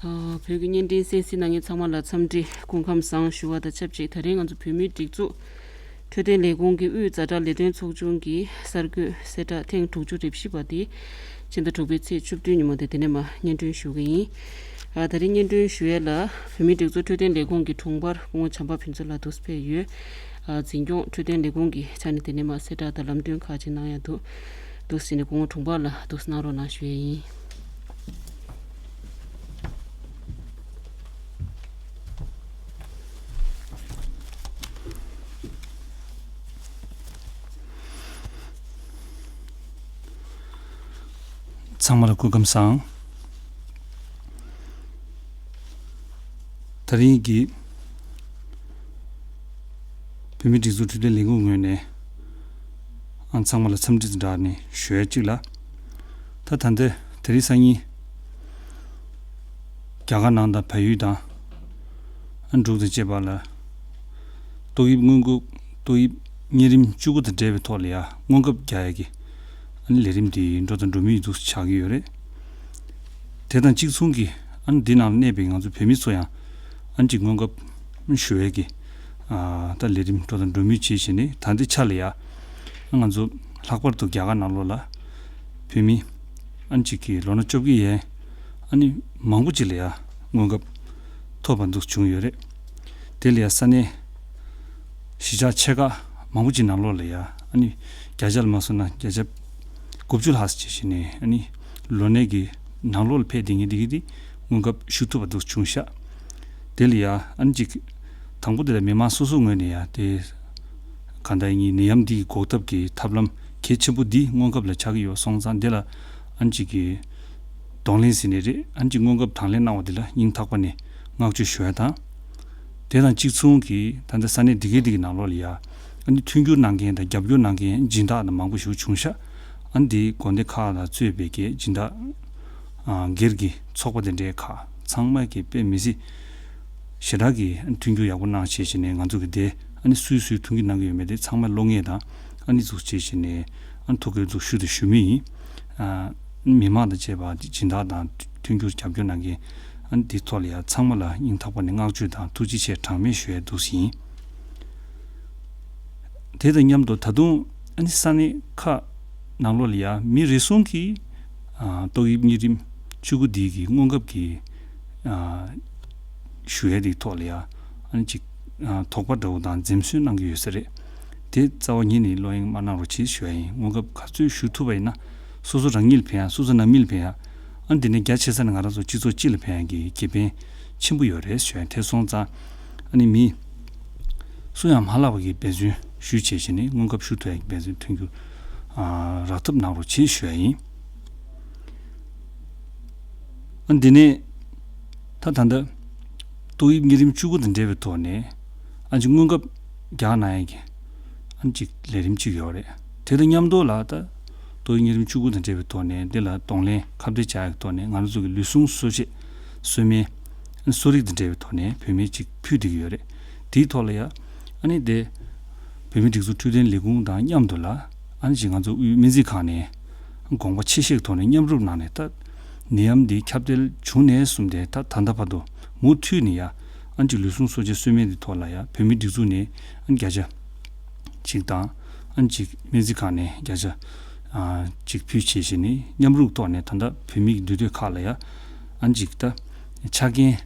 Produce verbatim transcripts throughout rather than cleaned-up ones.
བོད་ཀྱི་བརྙན་འཕྲིན་གསན་གཟིགས་གནང་མཁན་ཚང་མ་ལ་འཚམས་འདྲི་སྐུ་ཁམས་བཟང་ཞུ་བ་དང་ཆབས་ཅིག་ད་རིང་ང་ཚོ་བོད་མིའི་སྒྲིག་འཛུགས་འཕྲོད་བསྟེན་ལས་ཁུངས་ཀྱི་དབུས་ཛ་དྲག་ལས་དོན་ཚོགས་ཆུང་གི་གསར་འགོད་གསལ་བསྒྲགས་ཐེངས་དྲུག་ཅུ་རེ་བཞི་པ་དེ་ཕྱི་ཟླ་དྲུག་པའི་ཚེས་བཅུ་བདུན་ཉིན་མོ་དེ་དེ་ནས་མར་སྙན་སྒྲོན་ཞུ་གི་ཡིན། ཨ། ད་རིང་སྙན་སྒྲོན་ཞུ་ཡས་ལ་བོད་མིའི་སྒྲིག་འཛུགས་འཕྲོད་བསྟེན་ལས་ཁུངས་ཀྱི་དྲུང་འཕར་སྐུ་ངོ་བྱམས་པ་ཕུན་ཚོགས་ལགས་འདུག་སེ་ཕེབས་ཡོད། ཨ། འཛིན་སྐྱོང་འཕྲོད་བསྟེན་ལས་ཁུངས་ཀྱི་ཆ་ནས་དེ་ནས་མར་གསལ་བསྒྲགས་དང་ལམ་སྟོན་ཁག་ཅིག་གནང་ཡ་འདུག་འདུག་སེ་ནས་སྐུ་ངོ་དྲུང་འཕར་ལགས་འདུག་སེ་གནང་རོགས་གནང་ཞུ་ཡས་ཡིན། ཚང་མ་ལ་སྐུ་ཁམས་བཟང་། ད་རིང་གི་བོད་མིའི་སྒྲིག་འཛུགས་འཕྲོད་བསྟེན་ལས་ཁུངས་ངོས་ནས་ཨང་ཚང་མ་ལ་འཚམས་འདྲི་དང་སྦྲགས་ནས་ཞུ་ཡ་གཅིག་ལ། ད་ད་ལྟ་དེ་རིང་སང་ཉིན་རྒྱ་གར་ནང་དང་བལ་ཡུལ་དང་ཨ་འབྲུག་དང་བཅས་པ་ལ་ཏོག་དབྱིབས་སྔོན་འགོག་ཏོག་དབྱིབས་གཉན་རིམས་བཅུ་དགུ་དང་འབྲེལ་བའི་ཐོག་ལ་ཡ་སྔོན་ཁབ་རྒྱག་ཡ་གི་ཨ་ནི་ལས་རིམ་དེ་འགྲོ་དང་འགྲོ་མུས་འདུག་ཆགས་ཀྱི་ཡོད་རེད། དེ་དང་གཅིག་མཚུངས་ཀྱི་ཨ་ནི་འདི་ནང་གནས་པའི་ང་ཚོ་བོད་མི་ཚོ་ཡང་ཨ་ནི་ཅིག་སྔོན་ཁབ་ཞུ་ཡས་ཀྱི་ཨ་ད་ལས་རིམ་འགྲོ་དང་འགྲོ་མུས་བྱེད་བཞིན་ནི་ད་ལྟའི་ཆ་ལ་ཡ་ང་ཚོ་ལྷག་པར་དུ་རྒྱ་གར་ནང་ལོགས་ལ་བོད་མི་ཨ་ནི་ཅིག་གི་ལོ་ན་བཅོ་བརྒྱད་ཡན་ཨ་ནི་མང་པོ་ཅིག་ལ་ཡ་སྔོན་ཁབ་ཐོབ་པ་འདུག་བྱུང་ཡོད་རེད། དེ་ལ་ཡ་ས་གནས་གཞིས་ཆགས་ཆེ་ཁག་མང་པོ་ཅིག་ནང་ལོགས་ལ་ཡ་ཨ་ནི་བརྒྱ་ཆ་ལ་མ་སོང་ན་བརྒྱ་ཆ་དགུ་བཅུ་ལྷག་ཙམ་བྱས་བྱས་ནས་ཨ་ནི་ལོ་ནད་ཀྱི་ནང་ལོགས་ལ་ཕེབས་བསྡད་མཁན་དེ་གི་དེ་སྔོན་ཁབ་ཞུ་ཐུབ་པ་འདུག་བྱུང་ཤག་དེ་ལ་ཡ་ཨ་ནི་ཅིག་དང་པོ་དེ་ལ་མི་མང་སོ་སོ་ངོས་ནས་ཡ་དེ་གང་ལྟར་ཡིན་ནད་ཡམས་འདི་གི་འགོག་ཐབས་ཀྱི་ཐབས་ལམ་གལ་ཆེན་པོ་འདི་སྔོན་ཁབ་ལ་ཆགས་ཀྱི་ཡོད་སོང་ཙང་དེ་ལ་ཨ་ནི་ཅིག་གི་གདོང་ལེན་ཟེར་ནས་རེད། ཨ་ནི་ཅིག་སྔོན་ཁབ་དང་ལེན་གནང་བ་འདི་ལ་སྙིང་ཐག་པ་ནས་བསྔགས་བརྗོད་ཞུ་ཡ་དང་། དེ་དང་གཅིག་མཚུངས་ཀྱིས་ད་ལྟ་ས་གནས་འདི་གའི་འདི་གི་ནང་ལོགས་ལ་ཡ་ཨ་ནི་མཐུན་འགྱུར་གནང་མཁན་དང་རྒྱབ་སྐྱོར་གནང་མཁན་སྦྱིན་བདག་དང་མང་པོ་ཞིག་བྱུང་ཤག་ཨ་ནི་འདི་དགོན་སྡེ་ཁག་ལ་གཙོས་པའི་གི་སྦྱིན་བདག་ཨ་སྒེར་གྱི་ཚོགས་པ་དེ་འདྲའི་ཁག་ཚང་མ་གི་དཔེ་མི་སྲིད་ཞེ་དྲག་གི་མཐུན་འགྱུར་ཡག་པོ་གནང་བྱས་བྱས་ནས་ང་ཚོ་གི་དེ་ཨ་ནི་སུས་སུས་མཐུན་འགྱུར་གནང་གི་ཡོད་མེད་དེ་ཚང་མ་བློ་ངེས་དང་ཨ་ནི་འཛུགས་བྱས་བྱས་ནས་ཨ་ནི་ཐུགས་ཁུར་འཛུགས་ཞུ་དང་ཞུ་མུས་ཡིན། ཨ་མི་མང་དང་བཅས་པ་སྦྱིན་བདག་དང་མཐུན་འགྱུར་རྒྱབ་སྐྱོར་གནང་མཁན་ཨ་ནི་འདི་ཐོག་ལ་ཡ་ཚང་མ་ལ་སྙིང་ཐག་པ་ནས་བསྔགས་བརྗོད་དང་ཐུགས་རྗེ་ཆེ་གྲངས་མེད་ཞུ་ཡས་འདུག་ཟིན། དེ་དང་མཉམ་དུ་ད་དུང་ཨ་ནི་ས་གནས་ཁག་ནང་ལོགས་ལ་ཡ་མི་རེ་ཟུང་གིས་ཨ་ཏོག་དབྱིབས་གཉན་རིམས་བཅུ་དགུ་འདི་གི་སྔོན་ཁབ་ཀྱི་ཨ་ཞུ་ཡས་དེ་ཐོག་ལ་ཡ་ཨ་ནི་ཅིག་ཨ་དོགས་པ་འདྲ་བོ་དང་འཛེམ་ཟོན་གནང་གི་ཡོད་ས་རེད། དེ་རྩ་བ་ཉིད་ནས་བློ་གཡེང་མ་གནང་རོགས་བྱེད་ཞུ་ཡ་ཡིན། སྔོན་ཁབ་ག་ཚོད་ཞུ་ཐུབ་པ་ཡིན་ན་སོ་སོ་རང་ཉིད་ལ་ཕན་ཡ་སོ་སོ་ནང་མི་ལ་ཕན་ཡ་ཨ་ནི་དེ་ནས་རྒྱ་ཆེ་ས་ནས་ང་རང་ཚོ་སྤྱི་ཚོགས་སྤྱི་ལ་ཕན་ཡ་གི་དགེ་ཕན་ཆེན་པོ་ཡོད་རེད་ཞུ་ཡ་ཡིན། དེ་སོང་ཙང་ཨ་ནི་མི་སུ་ཡང་མ་ལྷག་པ་གི་འབད་བརྩོན་ཞུ་བྱས་བྱས་ནས་སྔོན་ཁབ་ཞུ་ཐུབ་ཡ་གི་འབད་བརྩོན་མཐུན་འགྱུར་ཨ་རག་ཐབས་གནང་རོགས་བྱེད་ཞུ་ཡ་ཡིན། ཨ་འདི་ནས་ད་ད་ལྟ་ཏོག་དབྱིབས་གཉན་རིམས་བཅུ་དགུ་དང་འབྲེལ་བའི་ཐོག་ནས་ཨ་ཅིག་སྔོན་ཁབ་རྒྱག་གནང་ཡས་ཀྱི་ཨ་ཅིག་ལས་རིམ་ཅིག་ཡོད་རེད། དེ་དང་མཉམ་དུ་ལ་ད་ཏོག་དབྱིབས་གཉན་རིམས་བཅུ་དགུ་དང་འབྲེལ་བའི་ཐོག་ནས་འདི་ལ་གདོང་ལེན་ཁ་གཏད་བཅག་ཡས་ཀྱི་ཐོག་ནས་ང་རང་ཚོ་གི་ལུས་ཟུངས་གསོ་དཔྱད་གསོལ་སྨན་གསོ་རིག་དང་འབྲེལ་བའི་ཐོག་ནས་བོད་སྨན་ཅིག་ཕུལ་བསྡད་ཀྱི་ཡོད་རེད། དེའི་ཐོག་ལ་ཡ་ཨ་ནི་དེ་བོད་མིའི་སྒྲིག་འཛུགས་འཕྲོད་བསྟེན་ལས་ཁུངས་དང་མཉམ་དུ་ལ་ཨ་ནི་ཅིག་ང་ཚོ་དབུས་སྨན་རྩིས་ཁང་ནས་དགོངས་པ་ཆེ་བཞེས་ཀྱི་ཐོག་ནས་མཉམ་རུབ་གནང་ནས་ད་ནད་ཡམས་འདི་ཁྱབ་གདལ་བྱུང་ནས་བཟུང་སྟེ་ད་ད་ལྟ་བར་དུ་མུ་མཐུད་ནས་ཡ་ཨ་ནི་ཅིག་ལུས་ཟུངས་གསོ་དཔྱད་གསོལ་སྨན་འདི་ཐོག་ལ་ཡ་བོད་མིའི་སྒྲིག་འཛུགས་ནས་ཨ་ནི་བརྒྱ་ཆ་གཅིག་དང་ཨ་ནི་ཅིག་སྨན་རྩིས་ཁང་ནས་བརྒྱ་ཆ་ཨ་གཅིག་ཕུལ་བྱས་བྱས་ནས་མཉམ་རུབ་ཐོག་ནས་ད་ལྟ་བོད་མིའི་འདུས་སྡོད་ཁག་ལ་ཡ་ཨ་ནི་ཅིག་ད་ཆ་རྐྱེན་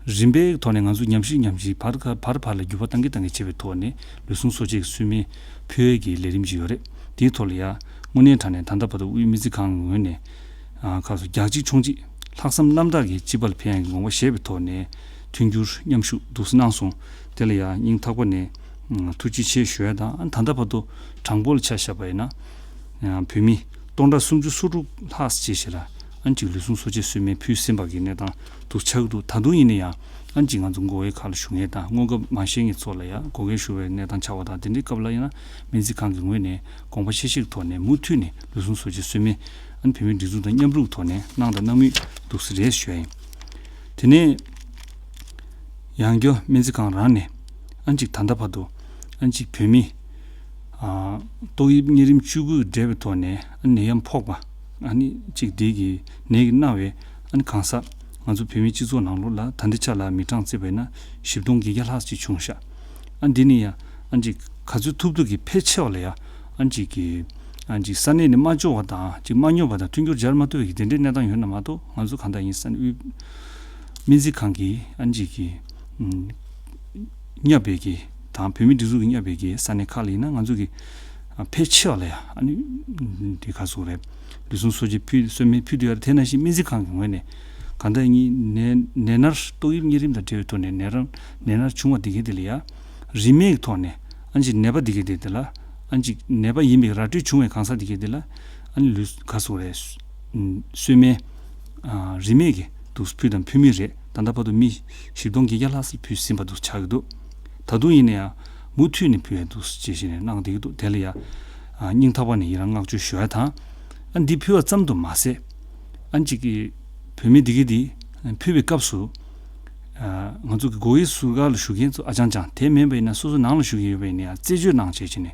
རིམ་པའི་ཐོག་ནས་ང་ཚོ་ཉམས་ཞིབ་ཉམས་ཞིབ་བར་ཁ་བར་བར་ལ་འགྱུར་བ་གཏང་གི་གཏང་གི་བྱེད་པའི་ཐོག་ནས་ལུས་ཟུངས་གསོ་དཔྱད་ཀྱི་གསོལ་སྨན་ཕུལ་ཡས་ཀྱི་ལས་རིམ་ཅིག་ཡོད་རེད། དེའི་ཐོག་ལ་ཡ་དངོས་གནས་དྲང་གནས་ད་ལྟ་བར་དུ་དབུས་སྨན་རྩིས་ཁང་གི་ངོས་ནས་ཨ་ཁག་སོ་རྒྱག་གཅིག་མཆོང་གཅིག་ལྷག་བསམ་རྣམ་དག་གིས་སྤྱི་པ་ལ་ཕན་ཡས་ཀྱི་དགོངས་པ་བཞེས་པའི་ཐོག་ནས་མཐུན་འགྱུར་མཉམ་ཞུགས་འདུག་སེ་གནང་སོང་། དེ་ལ་ཡ་སྙིང་ཐག་པ་ནས་ཐུགས་རྗེ་ཆེ་ཞུ་ཡ་དང་ཨ་ད་ལྟ་བར་དུ་གྲངས་འབོར་ལ་ཆ་བཞག་པ་ཡིན་ན་བོད་མི་སྟོང་ཕྲག་སུམ་ཅུ་སོ་དྲུག་ལྷག་ཅིག་ཞིག་ལ་ཨ་ཅིག་ལུས་ཟུངས་གསོ་དཔྱད་གསོལ་སྨན་ཕུལ་ཟིན་པ་གི་གནས་སྟངས་འདུག་ཆགས་ཀྱི་འདུག་ད་དུང་ཡིན་ན་ཡང་ཨ་ཅིག་ང་ཚོ་མགོ་བའི་ཁ་ལ་ཞུ་མཁན་དང་སྔོན་ཁབ་མ་བཞེས་མཁན་ཚོ་ལ་ཡང་དགོས་གལ་ཞུ་བའི་གནས་སྟངས་ཆགས་པ་དང་དེ་འདྲའི་སྐབས་ལ་ཡིན་ན་སྨན་རྩིས་ཁང་གི་ངོས་ནས་དགོངས་པ་ཆེ་བཞེས་ཀྱི་ཐོག་ནས་མུ་མཐུད་ནས་ལུས་ཟུངས་གསོ་དཔྱད་གསོལ་སྨན་ཨ་བོད་མིའི་སྒྲིག་འཛུགས་དང་མཉམ་རུབ་ཐོག་ནས་གནང་དང་གནང་མུས་འདུག་ས་རེད་ཞུ་ཡ་ཡིན། དེ་ནས་ཡང་སྐྱར་སྨན་རྩིས་ཁང་རང་ནས་ཨ་ཅིག་ད་ལྟ་བར་དུ་ཨ་ཅིག་བོད་མི་ཨ་ཏོག་དབྱིབས་གཉན་རིམས་བཅུ་དགུ་འབྲེལ་བའི་ཐོག་ནས་ཨ་ནད་ཡམས་ཕོག་པ་ཨ་ནི་ཅིག་དེ་གི་ནད་ཀྱིས་མནར་བའི་ཨ་ནི་གང་ཟག་ ང་ཚོ་བོད་མིའི་སྤྱི་ཚོགས་ནང་ལོགས་ལ་ད་ལྟའི་ཆ་ལ་མི་གྲངས་བརྩིས་པ་ཡིན་ན་བཞི་སྟོང་བརྒྱད་བརྒྱ་ལྷག་ཅིག་བྱུང་ཤག་ཨ་འདི་ནི་ཡང་ཨ་ཅིག་ག་ཚོད་ཐུབ་ཐུབ་ཀྱིས་ཕལ་ཆེ་བ་ལ་ཡང་ཨ་ཅིག་གི་ཨ་ཅིག་ས་གནས་ནས་མ་འབྱོར་བ་དང་ཅིག་མ་སྙོབ་པ་དང་མཐུན་འགྱུར་སྦྱར་མ་ཐུབ་པའི་གི་དེ་འདྲའི་གནས་སྟངས་ཡོད་ན་མ་གཏོགས། ང་ཚོ་གང་ལྟར་ཡིན་ས་ནས་དབུས་སྨན་རྩིས་ཁང་གི་ཨ་ཅིག་གི་ཨུམ་བསྙབས་པའི་གི་དང་བོད་མིའི་སྒྲིག་འཛུགས་ཀྱིས་བསྙབས་པའི་གི་ས་གནས་ཁག་ལ་ཡིན་ན་ང་ཚོ་གི་ཨ་ཕལ་ཆེ་བ་ལ་ཡང་ཨ་ནི་འདི་ག་ཟེར་དགོས་རེད། ལུས་ཟུངས་གསོ་བྱེད་ཕུལ་གསོལ་སྨན་ཕུལ་བསྡད་ཡོད་རེད། དེ་ནང་བཞིན་སྨན་རྩིས་ཁང་གི་ངོས་ནས་གང་ལྟར་ཡིན་ནད་ནད་མནར་ཏོག་དབྱིབས་གཉན་རིམས་དང་འབྲེལ་བའི་ཐོག་ནས་ནད་ར་ནད་མནར་བྱུང་བ་འདི་གའི་དེ་ལ་ཡང་རིན་མེད་ཀྱི་ཐོག་ནས་ཨ་ཅིག་ནད་པ་འདི་གའི་དེ་དེ་ལ་ཨ་ཅིག་ནད་པ་ཡིན་པའི་ར་སྤྲོད་བྱུང་བའི་གང་ཟག་འདི་གའི་དེ་ལ་ཨ་ནི་ལུས་ག་ཟེར་དགོས་རེད། གསོལ་སྨན་རིན་མེད་ཀྱི་འདུག་ཕུལ་དང་ཕུལ་མུས་རེད། ད་ལྟ་བར་དུ་མི་བཞི་སྟོང་བརྒྱད་བརྒྱ་ལྷག་ཙམ་ཕུལ་ཟིན་པ་འདུག་ཆགས་ཀྱི་འདུག་ད་དུང་ཡིན་ན་ཡང་མུ་མཐུད་ནས་ཕུལ་ཡ་འདུག་ཅེས་བྱས་ནས་གནང་བསྡད་ཀྱི་འདུག་དེ་ལ་ཡང་སྙིང་ཐག་པ་ནས་ཡི་རང་བསྔགས་བརྗོད་ཞུ་ཡ་དང་། ཨ་འདི་ཕུལ་བ་ཙམ་དུ་མ་ཟད། ཨ་ཅིག་གི་བོད་མི་འདི་གི་འདི་ཕུལ་བའི་སྐབས་སུ་ང་ཚོ་གི་སྒོ་དབྱེ་ཟུར་བཀག་ལ་བཞུགས་མཁན་ཚོ་ཨ་ཅང་ཅང་དེ་མིན་པ་ཡིན་ན་སོ་སོ་ནང་ལ་བཞུགས་མཁན་ཡོད་པ་ཡིན་ན་ཡང་རྩད་གཅོད་གནང་བྱས་བྱས་ནས།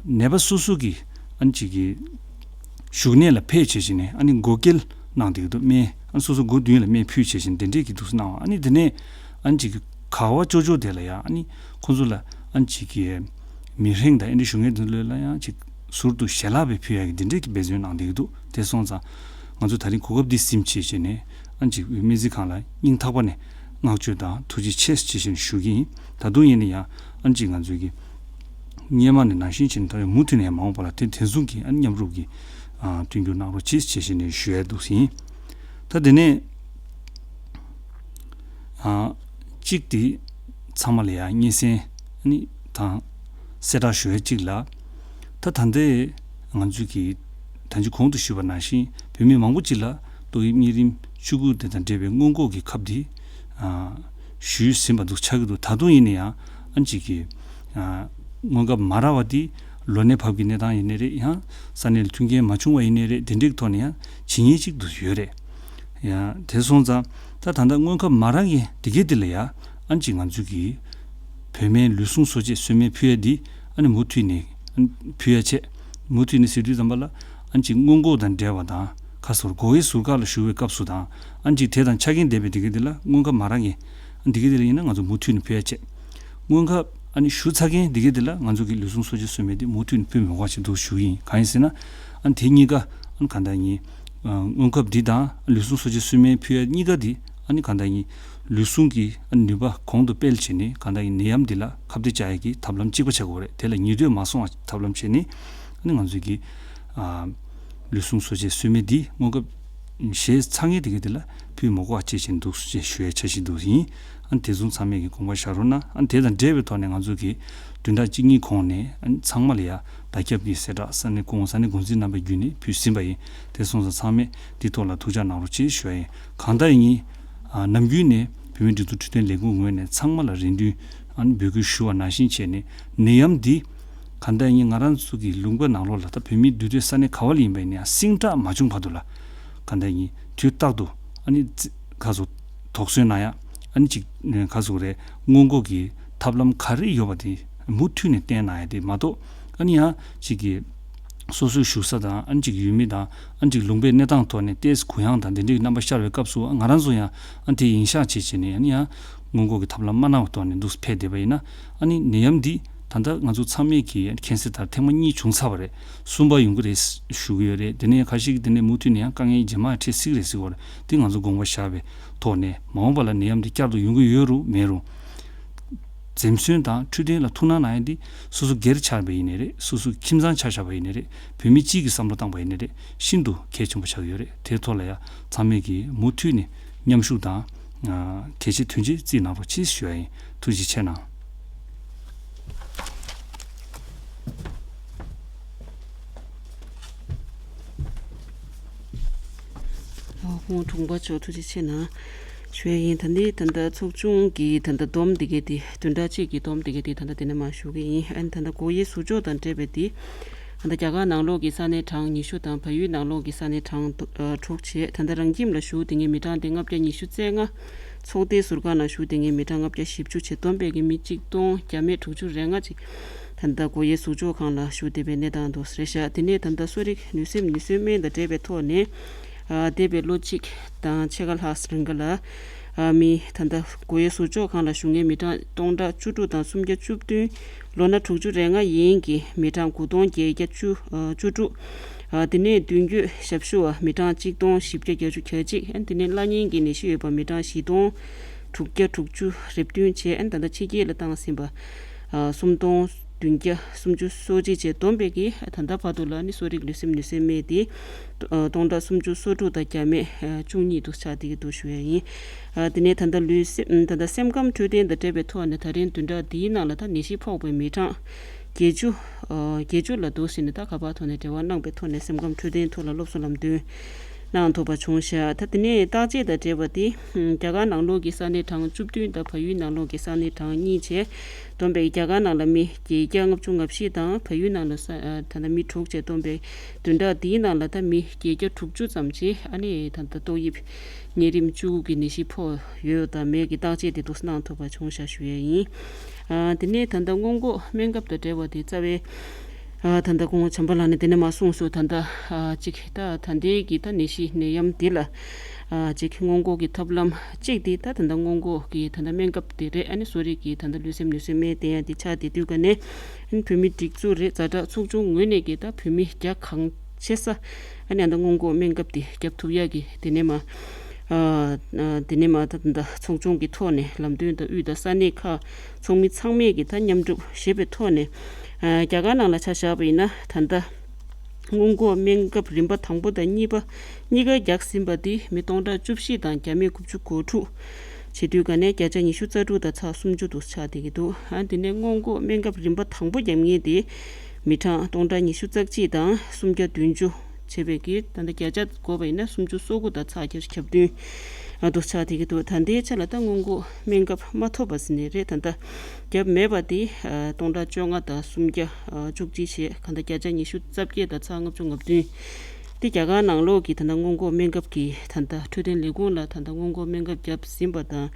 ནད་པ་སོ་སོ་གི་ཨ་ཅིག་གི་བཞུགས་གནས་ལ་ཕེབས་བྱས་བྱས་ནས་ཨ་ནི་སྒོ་སྐྱེལ་གནང་བསྡད་ཀྱི་འདུག་སྨན་ཨ་སོ་སོ་སྒོ་མདུན་ལ་སྨན་ཕུལ་བྱས་བྱས་ནས་དེ་འདྲས་ཀྱི་འདུག་སེ་གནང་བ། ཨ་ནི་དེ་ནས་ཨ་ཅིག་གི་ག་བ་ཅོ་ཅོ་དེ་ལ་ཡ་ཨ་ནི་ཁོ་ཚོ་ལ་ཨ་ཅིག་གི་མི་ཧྲེང་དང་ཨེ་འདྲ་བཞུགས་མཁན་དེ་ཚོ་ལ་ཡང་ཅིག་ཟུར་དུ་ཞལ་ལག་བས་ཕུལ་ཡག་གི་འདི་འདྲས་ཀྱི་འབད་བརྩོན་གནང་བསྡད་ཀྱི་འདུག་དེ་སོང་ཙང་ང་ཚོ་ད་རིང་གོ་སྐབས་འདི་ཟིན་བྱས་བྱས་ནས་ཨ་ཅིག་སྨན་རྩིས་ཁང་ལ་སྙིང་ཐག་པ་ནས་བསྔགས་བརྗོད་དང་ཐུགས་རྗེ་ཆེ་ཞེས་བྱས་ནས་ཞུ་གི་ཡིན། ད་དུང་ཡིན་ན་ཡང་ཨ་ཅིག་ང་ཚོའི་གི་སྔོན་མ་ནས་ནང་བཞིན་བྱས་ནས་ད་རེས་མུ་མཐུད་ནས་མ་འོངས་པ་ལ་དེ་དེ་མཚུངས་ཀྱི་ཨ་མཉམ་རུབ་ཀྱི་ཨ་མཐུན་འགྱུར་གནང་རོགས་གྱིས་ཞེས་བྱས་ནས་ཞུ་ཡ་འདུག་ཟིན། ད་དེ་ནས་ཨ་གཅིག་དེ་ཚང་མ་ལ་ཡང་སྙན་སེང་ཨ་ནི་དང་གསལ་བསྒྲགས་ཞུ་ཡ་གཅིག་ལ། ད་ད་ལྟའི་ང་ཚོའི་གི་ད་ཅི་གོང་དུ་ཞུས་པ་ནང་བཞིན་བོད་མི་མང་པོ་ཅིག་ལ་ཏོག་དབྱིབས་གཉན་རིམས་བཅུ་དགུ་དེ་དང་འབྲེལ་བའི་སྔོན་འགོག་གི་ཁབ་འདི་ཨ་ཞུས་ཟིན་པ་འདུག་ཆགས་ཀྱི་འདུག་ད་དུང་ཡིན་ན་ཡང་ཨ་ཅིག་གི་ཨ་སྔོན་ཁབ་མ་རག་པ་འདི་ལོ་ནད་བབས་ཀྱི་གནས་སྟངས་ཡིན་ནའི་རེད། ཡང་ས་གནས་ལ་མཐུན་རྐྱེན་མ་བྱུང་བ་ཡིན་ནའི་རེད། དེ་འདྲའི་ཐོག་ནས་ཡང་བྱེད་ཉེན་ཅིག་འདུག་ཡོད་རེད། ཡང་དེ་སོང་ཙང་ད་ད་ལྟ་སྔོན་ཁབ་མ་རག་མཁན་འདི་གའི་འདི་ལ་ཡང་ཨ་ཅིག་ང་ཚོས་ཀྱི་བོད་སྨན་ལུས་ཟུངས་གསོ་དཔྱད་གསོལ་སྨན་ཕུལ་ཡ་འདི་ཨ་ནི་མུ་མཐུད་ནས་ཨ་ནི་ཕུལ་ཡ་བྱས། མུ་མཐུད་ནས་ཟེར་དུས་ཙམ་པ་ལ་ཨ་ཅིག་སྔོན་འགོག་དང་འབྲེལ་བ་དང་ཁ་སོར་སྒོ་དབྱེ་ཟུར་བཀག་ལ་བཞུགས་པའི་སྐབས་སུ་དང་ཨ་ཅིག་དེ་དང་ཆ་རྐྱེན་ལྡན་པའི་འདི་གའི་འདི་ལ་སྔོན་ཁབ་མ་རག་མཁན་འདི་གའི་འདི་ལ་ཡིན་ན་ང་ཚོ་མུ་མཐུད་ནས་ཕུལ་ཡ་བྱས། སྔོན་ཁབ་ཨ་ནི་ཞུ་ཚར་མཁན་འདི་གའི་འདི་ལ་ང་ཚོ་གི་ལུས་ཟུངས་གསོ་དཔྱད་གསོལ་སྨན་འདི་མུ་མཐུད་ནས་ཕུལ་མི་དགོས་པ་ཞིག་འདུག་ཞུ་གི་ཡིན། གང་ཡིན་ཟེར་ན་ཨ་ནི་དེ་གཉིས་ཀ་ཨ་ནི་གང་ལྟར་ཡིན། སྔོན་ཁབ་འདི་དང་ལུས་ཟུངས་གསོ་དཔྱད་གསོལ་སྨན་ཕུལ་ཡ་གཉིས་ཀ་འདི་ཨ་ནི་གང་ལྟར་ཡིན། ལུས་ཟུངས་ཀྱི་ཨ་ནི་ནུས་པ་གོང་དུ་སྤེལ་བྱས་ནས་གང་ལྟར་ཡིན་ནད་ཡམས་འདི་ལ་ཁ་གཏད་བཅག་ཡ་གི་ཐབས་ལམ་གཅིག་པ་ཆགས་དགོས་རེད། དེ་ལ་ཉེ་དུས་མ་སོང་བ་ཐབས་ལམ་བྱས་ནས་ཨ་ནི་ང་ཚོས་ཀྱི་ཨ་ལུས་ཟུངས་གསོ་དཔྱད་གསོལ་སྨན་འདི་སྔོན་ཁབ་བཞེས་ཚར་མཁན་དེ་ག་དེ་ལ་ཕུལ་མི་དགོས་པ་བྱེད་བཞིན་འདུག་ཅེས་ཞུ་ཡའི་འཆར་གཞི་འདུག་ཡིན། ཨ་ནི་དེ་ཚོ་ཚང་མས་ཀྱི་དགོངས་པ་བཞག་རོགས་གནང་། ཨ་ནི་དེ་དང་འབྲེལ་བའི་ཐོག་ནས་ང་ཚོ་གི་བདུན་ཕྲག་གཅིག་གཉིས་གོང་ནས་ཨ་ནི་ཚང་མ་ལ་ཡ་བརྡ་ཁྱབ་ཀྱི་གསལ་བསྒྲགས་ས་གནས་སྐུ་ངོ་ས་གནས་འགོ་འཛིན་རྣམ་པའི་བརྒྱུད་ནས་ཕུལ་ཟིན་པ་ཡིན། དེ་སོང་ཙང་ཚང་མས་འདི་ཐོག་ལ་ཐུགས་འཇགས་གནང་རོགས་ཅེས་ཞུ་ཡ་ཡིན། གང་ལྟར་ཡིན། ཨ་ནམ་རྒྱུན་ནས་བོད་མིའི་སྒྲིག་འཛུགས་འཕྲོད་བསྟེན་ལས་ཁུངས་ངོས་ནས་ཚང་མ་ལ་རེ་འདུན་ཨ་ནི་འབོད་སྐུལ་ཞུ་བ་ནང་བཞིན་བྱས་ནས་ནད་ཡམས་འདི་གང་ལྟར་ཡིན་ང་རང་ཚོ་གི་ལུང་པ་ནང་ལོགས་ལ་ད་བོད་མིའི་འདུས་སྡོད་ས་གནས་ག་བ་ལ་ཡིན་པ་ཡིན་ན་ཡང་སིང་དྲག་མ་བྱུང་བར་དུ་ལ་གང་ལྟར་ཡིན་དུས་རྟག་ཏུ་ཨ་ནི་ཙི་ག་ཚོད་དོགས་ཟོན་གནང་ཡ་ཨ་ནི་ཅིག་ག་ཚོད་རེད་སྔོན་འགོག་གི་ཐབས་ལམ་ག་རེ་ཡོད་པ་དེ་མུ་མཐུད་ནས་བསྟེན་གནང་ཡ་དེ་མ་གཏོགས་ཨ་ནི་ཡང་ཅིག་གི་སོ་སོའི་བཞུགས་ས་དང་ཨ་ནི་ཅིག་ཡུལ་མི་དང་ཨ་ནི་ཅིག་ལུང་པའི་གནས་སྟངས་ཐོག་ནས་ཏོག་ཙམ་གུ་ཡངས་དང་དེ་འདྲའི་རྣམ་པ་ཤར་བའི་སྐབས་སུ་ང་རང་ཚོ་ཡང་ཨ་ནི་དེ་ཡིན་ཤག་བྱེད་བྱེད་ནས་ཨ་ནི་ཡང་སྔོན་འགོག་གི་ཐབས་ལམ་མ་གནང་བའི་ཐོག་ནས་འདུག་སེ་ཕེབས་བསྡད་པ་ཡིན་ན་ཨ་ནི་ནད་ཡམས་འདི་ད་ལྟ་ང་ཚོ་ཚང་མས་ཀྱིས་མཁྱེན་གསལ་ལྟར་ཐེངས་མ་གཉིས་བྱུང་ཚར་བ་རེད། གསུམ་པ་ཡོང་གི་རེད་ཞུ་གི་ཡོད་རེད། དེ་ནས་ཁ་ཤས་ཀྱིས་དེ་ནས་མུ་མཐུད་ནས་ཡང་དཀའ་ངལ་རྗེས་མ་འཕྲད་སྲིད་ཀྱི་རེད་ཟེར་གྱི་ཡོད་རེད། དེ་ང་ཚོ་དགོངས་པ་བཞག་པའི་ཐོག་ནས་མ་འོངས་པ་ལ་ནད་ཡམས་འདི་བསྐྱར་དུ་ཡོང་གི་ཡོད་རུང་མེད་རུང་། འཛེམ་ཟོན་དང་འཕྲོད་བསྟེན་ལ་ཐུགས་སྣང་གནང་ཡ་འདི་སོ་སོ་སྒེར་ཆགས་པ་ཡིན་ནའི་རེད། སོ་སོ་ཁྱིམ་ཚང་ཆ་བཞག་པ་ཡིན་ནའི་རེད། བོད་མི་སྤྱིའི་གི་བསམ་བློ་བཏང་པ་ཡིན་ནའི་རེད། ཤིན་ཏུ་གལ་ཆེན་པོ་ཆགས་ཀྱི་ཡོད་རེད། དེའི་ཐོག་ལ་ཡ་ཚང་མས་ཀྱིས་མུ་མཐུད་ནས་མཉམ་ཞུགས་དང་། ཨ་གལ་ཆེ་དོན་ཆེ་བརྩིས་གནང་རོགས་ཅེས་ཞུ་ཡ་ཡིན། ཐུགས་རྗེ་ཆེ་གནང་། ཨ་ཁོང་དྲུང་པ་མཆོག་ཐུགས་རྗེ་ཆེ་གནང་། ཞུ་ཡ་ཡིན། ད་ནི་ད་ལྟ་ཚོགས་ཆུང་གི་ད་ལྟ་སྡོམ་འདི་གའི་དེ་བདུན་ཕྲག་གཅིག་གི་སྡོམ་འདི་གའི་དེ་ད་ལྟ་དེ་ནས་མར་ཞུ་གི་ཡིན། ཨ་ནི་ད་ལྟ་སྒོ་དབྱེ་ཟུར་འཇོག་དང་འབྲེལ་བའི་དེ་ད་ལྟ་རྒྱ་གར་ནང་ལོགས་ཀྱི་ས་གནས་གྲངས་ཉི་ཤུ་དང་བལ་ཡུལ་ནང་ལོགས་ཀྱི་ས་གནས་གྲངས་དྲུག་བྱས། ད་ལྟ་རང་ཁྱིམ་ལ་བཞུགས་བསྡད་མཁན་མི་གྲངས་དེ་ལྔ་བརྒྱ་ཉི་ཤུ་རྩ་ལྔ། ཚོགས་སྡེ་ཟུར་བཀག་ནང་བཞུགས་བསྡད་མཁན་མི་གྲངས་ལྔ་བརྒྱ་བཞི་བཅུ་བྱས། བསྡོམས་པས་ཀྱི་མི་གཅིག་སྟོང་བརྒྱ་མེད་དྲུག་ཅུ་རེ་ལྔ་ཅིག་ད་ལྟ་སྒོ་དབྱེ་ཟུར་འཇོག་ཁང་ལ་བཞུགས་བསྡད་པའི་གནས་སྟངས་འདུག་རེད་ཤག་དེ་ནས་ད་ལྟ་གསོ་རིག་ནུས་སེམས་ནུས་གསོའི་སྨན་དང་འབྲེལ་བའི་ཐོག་ནས་ འདས་པའི་ལོ་གཅིག་དང་ཕྱེད་ཀ་ལྷག་རིང་ག་ལ། མི་ད་ལྟ་སྒོ་དབྱེ་ཟུར་འཇོག་ཁང་ལ་བཞུགས་མཁན་མི་གྲངས་སྟོང་ཕྲག་བཅུ་དྲུག་དང་སུམ་བརྒྱ་བཅུ་བདུན། ལོ་ན་དྲུག་ཅུ་རེ་ལྔ་ཡན་གྱི་མི་གྲངས་དགུ་སྟོང་བརྒྱད་བརྒྱ་བཅུ་བཅུ་དྲུག་དེ་ནས་མདུན་སྐྱོད་ཞབས་ཞུ་བ་མི་གྲངས་གཅིག་སྟོང་བཞི་བརྒྱ་བརྒྱད་ཅུ་གྱ་གཅིག་དེ་ནས་བླ་གཉན་གྱི་ནད་གཞི་ཡོད་པ་མི་གྲངས་བཞི་སྟོང་དྲུག་བརྒྱ་དྲུག་ཅུ་རེ་བདུན་བྱས། ད་ལྟ་ཕྱི་རྒྱལ་ལ་བཏང་ཟིན་པ་སུམ་སྟོང་བདུན་བརྒྱ་སུམ་ཅུ་སོ་གཅིག་བཅས་བསྡོམས་པས་ཀྱི་ད་ལྟ་བར་དུ་ལ་ནི་གསོ་རིག་ལུས་སེམས་ནུས་སེམས་མེད་དེ་སྟོང་ཕྲག་སུམ་ཅུ་སོ་དྲུག་དང་བརྒྱ་མེད་བཅུ་གཉིས་དུ་ཆགས་བསྡད་ཀྱི་འདུག་ཞུ་ཡ་ཡིན། དེ་ནས་ད་ལྟ་ལུས་སེམས་ད་ལྟ་སེམས་ཁམས་འཕྲོད་བསྟེན་དང་འབྲེལ་བའི་ཐོག་ནས་ད་རིང་བདུན་ཕྲག་འདིའི་ནང་ལ་ད་ནད་གཞི་ཕོག་པའི་མི་གྲངས་བརྒྱད་ཅུ་བརྒྱད་ཅུ་ལ་འདུག་ཟིན་ནས་ད་ག་པར་ཐོག་ནས་འབྲེལ་བ་གནང་པའི་ཐོག་ནས་སེམས་ཁམས་འཕྲོད་བསྟེན་ཐོག་ལ་སློབ་གསོ་ལམ་སྟོན་གནང་ཐུབ་པ་བྱུང་ཤག་ད་དེ་ནས་བརྟག་དཔྱད་དང་འབྲེལ་བ་དེ་རྒྱ་གར་ནང་ལོགས་ཀྱི་ས་གནས་གྲངས་བཅུ་བདུན་དང་བལ་ཡུལ་ནང་ལོགས་ཀྱི་ས་གནས་གྲངས་གཉིས་བྱས། བསྡོམས་པས་རྒྱ་གར་ནང་ལ་མི་བརྒྱད་བརྒྱ་ལྔ་བཅུ་ང་བཞི་དང་བལ་ཡུལ་ནང་ལ་ས་ད་ལྟ་མི་དྲུག་བྱས། བསྡོམས་པས་བདུན་ཕྲག་འདིའི་ནང་ལ་ད་མི་བརྒྱད་བརྒྱ་དྲུག་ཅུ་ཙམ་གྱིས་ཨ་ནི་ད་ལྟ་ཏོག་དབྱིབས་གཉན་རིམས་བཅུ་དགུ་གི་ནད་གཞི་ཕོག་ཡོད་དང་མེད་ཀྱི་བརྟག་དཔྱད་དེ་འདུག་གནང་ཐུབ་པ་བྱུང་ཤག་ཞུ་ཡས་ཡིན། དེ་ནས་ད་ལྟ་སྔོན་འགོག་སྨན་ཁབ་དང་འབྲེལ་བ་དེ་རྩ་བའི་ད་ལྟ་ཁོང་བྱམས་པ་ལགས་ནས་དེ་ནས་མ་གསུངས་སོ། ད་ལྟ་གཅིག་ད་ད་ལྟའི་གི་ད་ནད་གཞི་ནད་ཡམས་འདི་ལ་གཅིག་སྔོན་འགོག་གི་ཐབས་ལམ་གཅིག་དེ་ད་ད་ལྟ་སྔོན་འགོག་གི་ད་ལྟ་སྨན་ཁབ་དེ་རེད། ཨ་ནི་གསོ་རིག་གི་ད་ལྟ་ལུས་སེམས་ནུས་སེམས་མེད་དེ་ཡང་དེ་ཆགས་དེ་དུས་ག་ནས་ཨ་ནི་བོད་མི་སྒྲིག་འཛུགས་རེད། ཛ་དྲག་ཚོགས་ཆུང་ངོས་ནས་གི་ད་བོད་མི་རྒྱ་གང་ཆེ་ས་ཨ་ནི་ཨ་ད་སྔོན་འགོག་སྨན་ཁབ་དེ་རྒྱབ་ཐུབ་ཡག་གི་དེ་ནས་མ་དེ་ནས་མ་ད་ད་ཚོགས་ཆུང་གི་ཐོག་ནས་ལམ་སྟོན་དང་དབུས་དང་ས་གནས་ཁག་ཚོགས་མི་ཚང་མས་ཀྱི་ད་མཉམ་སྒྲུབ་བྱེད་པའི་ཐོག་ནས་རྒྱ་གར་ནང་ལ་ཆ་བཞག་པ་ཡིན་ན་ད་ལྟ་སྔོན་འགོག་སྨན་ཁབ་རིམ་པ་དང་པོ་དང་གཉིས་པ་གཉིས་ཀ་བརྒྱབ་ཟིན་པ་དེ་མི་སྟོང་ཕྲག་བཅུ་བཞི་དང་བརྒྱ་མེད་དགུ་བཅུ་གོ་དྲུག་བྱེད་དུས་ག་ནས་བརྒྱ་ཆ་ཉི་ཤུ་རྩ་དྲུག་དང་ཚེག་སུམ་ཅུ་དུ་ཆགས་བསྡད་ཀྱི་འདུག་ཨ་དེ་ནས་སྔོན་འགོག་སྨན་ཁབ་རིམ་པ་དང་པོ་བརྒྱབ་མཁན་དེ་མི་གྲངས་སྟོང་ཕྲག་ཉི་ཤུ་རྩ་གཅིག་དང་སུམ་བརྒྱ་བདུན་ཅུ་བྱས་པའི་གི་ད་ལྟ་བརྒྱ་ཆ་བགོས་པ་ཡིན་ན་སུམ་ཅུ་སོ་དགུ་དང་ཚེག་བརྒྱད་ཅུ་གྱ་བདུན་ཨ་དུ་ཆགས་བསྡད་ཀྱི་འདུག་ད་ལྟའི་ཆ་ལ་ད་སྔོན་འགོག་སྨན་ཁབ་མ་ཐོབ་པ་ཟིན་ནས་རེད། ད་ལྟ་བརྒྱབ་མེད་པ་དེ་ཨ་སྟོང་ཕྲག་བཅོ་ལྔ་དང་སུམ་བརྒྱ་ཨ་བཅུ་གཅིག་བྱས། ག་ད་བརྒྱ་ཆ་ཉི་ཤུ་རྩ་བརྒྱད་དང་ཚེག་ལྔ་བཅུ་ང་བདུན་དེ་རྒྱ་གར་ནང་ལོགས་ཀྱི་ད་ལྟ་སྔོན་འགོག་སྨན་ཁབ་ཀྱི་ད་ལྟ་འཕྲོད་བསྟེན་ལས་ཁུངས་ལ་ད་ལྟ་སྔོན་འགོག་སྨན་ཁབ་བརྒྱབ་ཟིན་པ་དང་